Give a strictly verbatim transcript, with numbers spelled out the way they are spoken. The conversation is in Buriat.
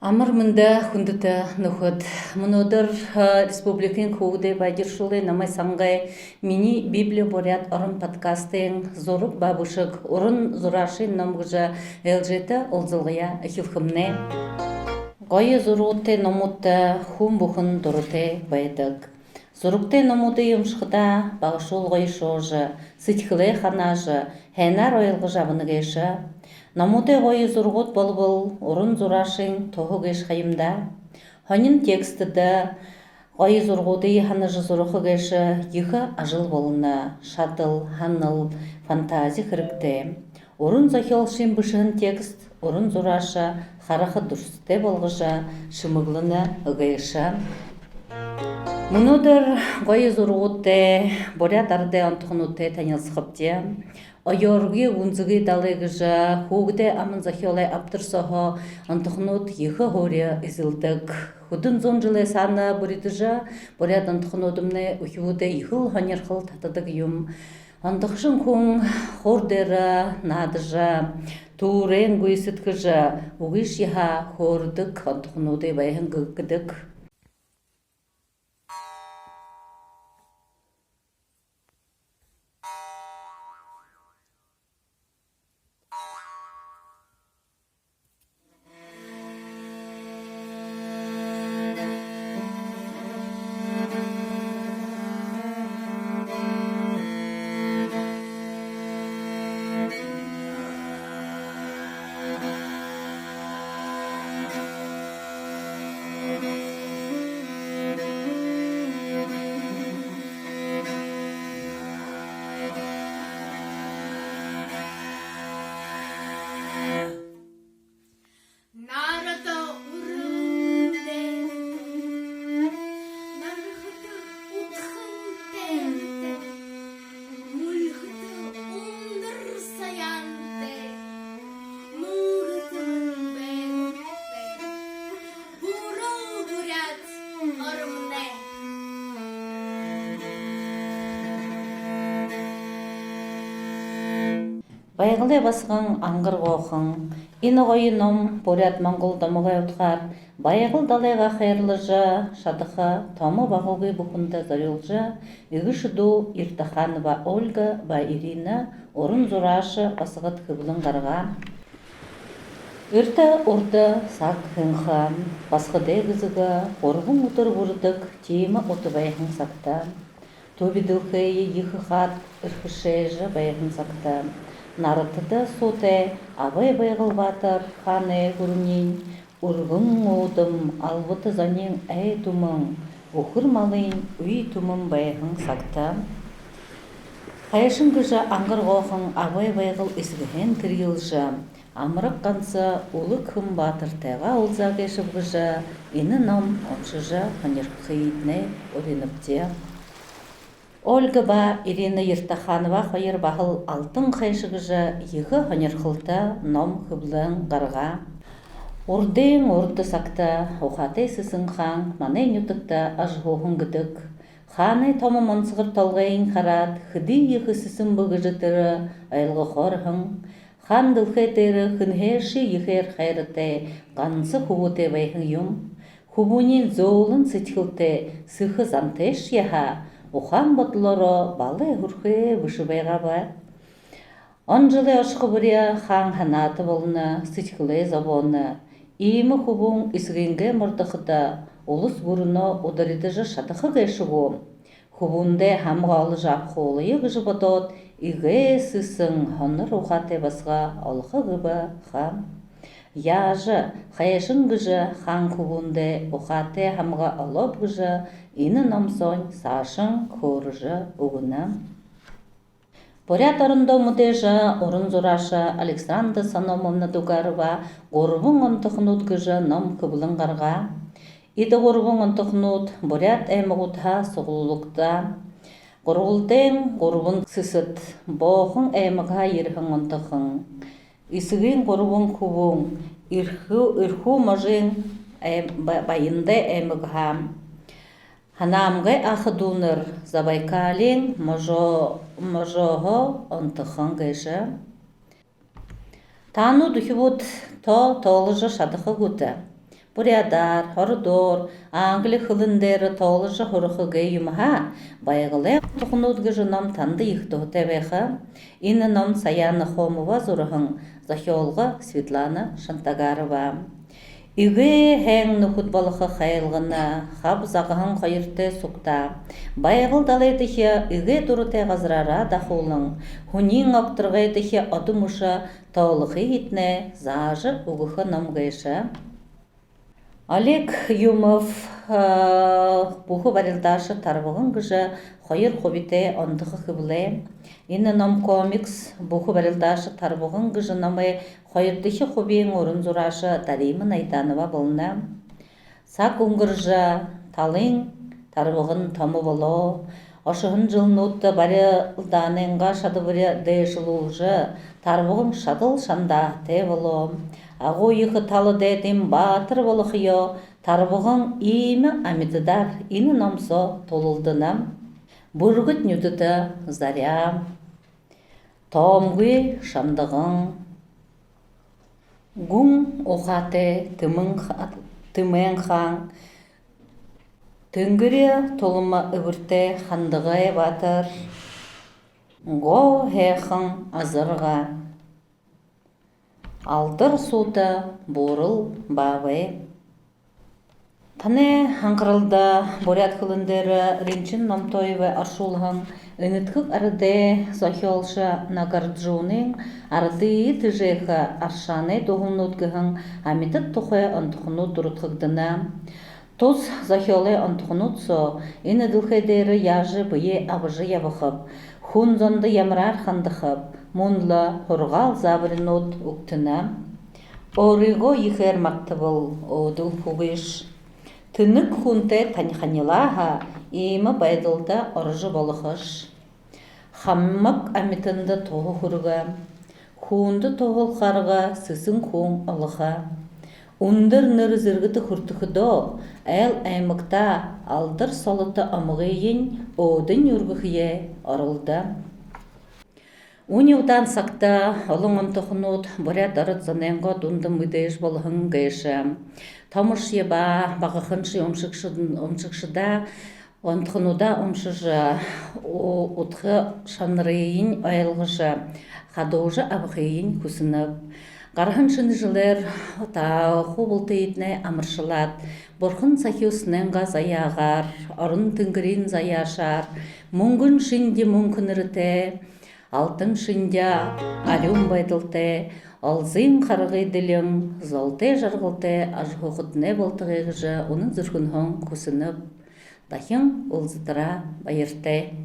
Амар мэндэ, хүндэтэ нүхэд! Мүнөөдэр, а, республикын хүүгэдэй ба эдиршүүлэй номой сангай «Минии Библия буряад орон» подкастын зураг ба бэшэг «Уран зураашын ном» гэжэ ээлжээтэ уулзалгаяа эхилхэмнай. Гоё зурагуудтай номуудта хүн бүхэн дуратай байдаг. Зурагтай номуудые уншахадаа багашуул гоёшоожо, сэдьхэлээ ханаажа, һайнаар ойлгожо абана гээшэ. Номуудай гоё зурагууд болбол уран зураашын туһа гээшэ ха юм даа. Һонин текстэдэ гоё зурагуудые һанажа зураха гээшэ ехэ ажал болоно. Шадал, һанал, фантази хэрэгтэй. Уран зохёолшын бэшэһэн текст уран зурааша хараха дүрсэтэй болгожо шэмэглэнэ гээшэ. Мүнөөдэр гоё зурагуудтай, буряад арадай онтохонуудтай танилсахабди. Оёорги гүнзэгы далай гэжэ хүүгэдэй аман зохёолой абдар сооһоо онтохонууд ехэ һуури эзэлдэг. Хэдэн зуун жэлэй саана бүридэжэ, буряад онтохонууднай үхибүүдэй ехэл һонирхол татадаг юм. Онтохошон хүн хуур дээрэ наадажа, түүрээн гүйсэдхэжэ, үгышье һаа хөөрэдэг онтохонуудые байһан гэ-, гэдэг. Нарата үрэлтэй, нархата удхан тайгатай, мүлхэтэ үндэр саяантай, мүрэтэ мэн байгуутай, буруу буряад оромнай. Байгалай басаган Ангар Гохон. Энэ гоё ном буряад-монгол домогой удхаар Байгал далайгаа хайрлажа шадаха томо багагүй бүхэндэ зорюулжа, эгэшэ дүү Ертаханова Ольга ба Ирина уран зурааша басагад хэблэн гаргаа. Эртэ урда саг һэн ха. Басагадай гэзэгэ гурбан үдэр бүридэг тиимэ ута байһан сагта. Түби дэлхэйе ехэ хаад эрхэшэжэ байһан сагта. Наратада суутай Абай Байгал баатар хаанай гүрэниинь үргэн уудам, албата зониин ай түмэн, үхэр малынь үй түмэн байһан сагта. Хайшан гэжэ Ангар Гохон Абай Байгал эсэгэһээнь тэрьелжэ, амараг ганса үлэг һэн баатартайгаа уулзаа гээшэб гэжэ энэ ном уншажа һонирхохыетнай уринабди. Ольга ба Ирина Ертаханова хоёр баһал алтан хайша гэжэ ехэ һонирхолтой ном хэблэн гаргаа. Урдын урда сагта ухаатай сэсэн хаан манай нютагта ажаһууһан гэдэг. Хаанай томо монсогор толгойень хараад, хэды ехэ сэсэн бэ гэжэ тэрэ ойлгохоор һэн. Хаан дэлхэй дээрэ хэнһээшье ехээр хайратай, ганса хүбүүтэй байһан юм. Хүбүүниинь зөөлэн сэдьхэлтэй, сэхэ зантайшье һаа, ухаан бодолоороо балай һүрхэй бэшэ байгаа баа. Он жэлэй ошохо бүри хаан һанаата болоно, сэдьхэлээ зобооно. Иимэ хүбүүн эсэгынгээ мордоходо, улас гүрэнөө ударидажа шадаха гээшэ гү? Хүбүүндээ һамга оложо абахуулая гэжэ бодоод, эгээ сэсэн һонор ухаатай басага олохо гэбэ ха. Яажа, хайшан гэжэ хаан хүбүүндээ ухаатай һамга олооб гэжэ энэ ном соонь саашань хөөрэжэ үгэнэ. Буряад орондоо мэдээжэ уран зурааша Александра Сономовна Дугарова «Гурбан онтохонууд» гэжэ ном хэблэн гаргаа. Эдэ гурбан онтохонууд буряад аймагуудһаа суглуулагдаа. Гургалдайн гурбан сэсэд, Боохон аймагһаа ерэһэн онтохон, Эсэгын гурбан хүбүүн, Эрхүү, Эрхүү можын ай-, Ба-, Баяндай аймагһаа, Ханаамгай аха дүүнэр Забайкалиин можо-, можоһоо онтохон гээшэ. Таанууд, үхибүүд, тоо тооложо шадаха гүт? Буряадаар, ородоор, англи хэлэн дээрэ тооложо һураха гээ юм һаа, «Байгалай онтохонууд» гэжэ ном танда ехэ туһатай байха. Энэ ном Саяна Хомова зураһан, зохёолго Светлана Шантагарова. Эгээ һайн нүхэд болохо хайлгана, хаб загаһан хоёртой сугтаа. Байгал далайдахи эгээ дуратай газараараа дахуулан, һүниин огторгойдохи одо мүшэ тоолохыетнай заажа үгэхэ ном гээшэ. Олег Юмов, э, «Бүхэ барилдааша тарбаган» гэжэ хоёр хубитай онтохо хэблээ. Энэ ном-комикс «Бүхэ барилдааша тарбаган» гэжэ номой хоёрдохи хубиин уран зурааша Дарима Найданова болоно. Саг үнгэржэ, талын тарбаган томо болоо. Ошоһон жэлнүүдтэ барилдаанайнгаа шадабари дээшэлүүлжэ, тарбаган шадал шандааһатай болоо. Агуу ехэ тала дайдын баатар болохоёо тарбаган иимэ амитадаар энэ ном соо тулалдана. Бүргэд нюдэтэй заряа. Тоомгүй шандаган. Гүн ухаатай Тэмэн ха-, Тэмэн хаан. Тэнгэриин тулама эбэртэй Хандагай баатар. Гоо һайхан азарга. Алдар суута Буурал баабай. Танай анхаралда буряад хэлэн дээрэ Ринчин Номтоевай оршуулһан энэдхэг арадай зохёолшо Нагарджунын «Арадые тэжээхэ аршаанай дуһалнууд» гэһэн амитад тухай онтохонууд дурадхагдана. Тус зохёолой онтохонууд соо энэ дэлхэй дээрэ яажа бэеэ абажа ябахаб, хүн зондо ямараар хандахаб, мүн лэ һургаал заабаринууд үгтэнэ. Өөрыгөө ехээр магтабал, өөдэл хүгыш. Тэнэг хүнтэй таниханилаа һаа, иимэ байдалда орожо болохош. Хамаг амитанда туһа хүргэ. Хүндэ туһал харгы, сэсэн хүн олохо. Үндэр нэрэ зэргэдэ хүртэхэдөө, айл аймагтаа алдар солото омогыень өөдэнь үргэхэеэ оролдо. Үни удаан сагта олон онтохонууд буряад ород зонойнгоо дунда мэдээжэ болоһон гээшэ. Томошье ба багаханшье уншагшад-, уншагшадаа онтохонуудаа уншажа, у-, удха шанарыень ойлгожо, хадуужа абахыень хүсэнэб. Гараһан шэнэ жэлээр та хуу бултыетнай амаршалаад, бурхан сахюусанайнгаа заяагаар, орон тэнгэриин заяашаар, мүнгэн шэнги мүнхэ нэрэтэй, алтан шэнги арюун байдалтай, олзын харгы дэлин, золтой жаргалтай ажаһуухатнай болтогой гэжэ үнэн зүрхэнһөө хүсэнэб. Дахин уулзатараа баяртай.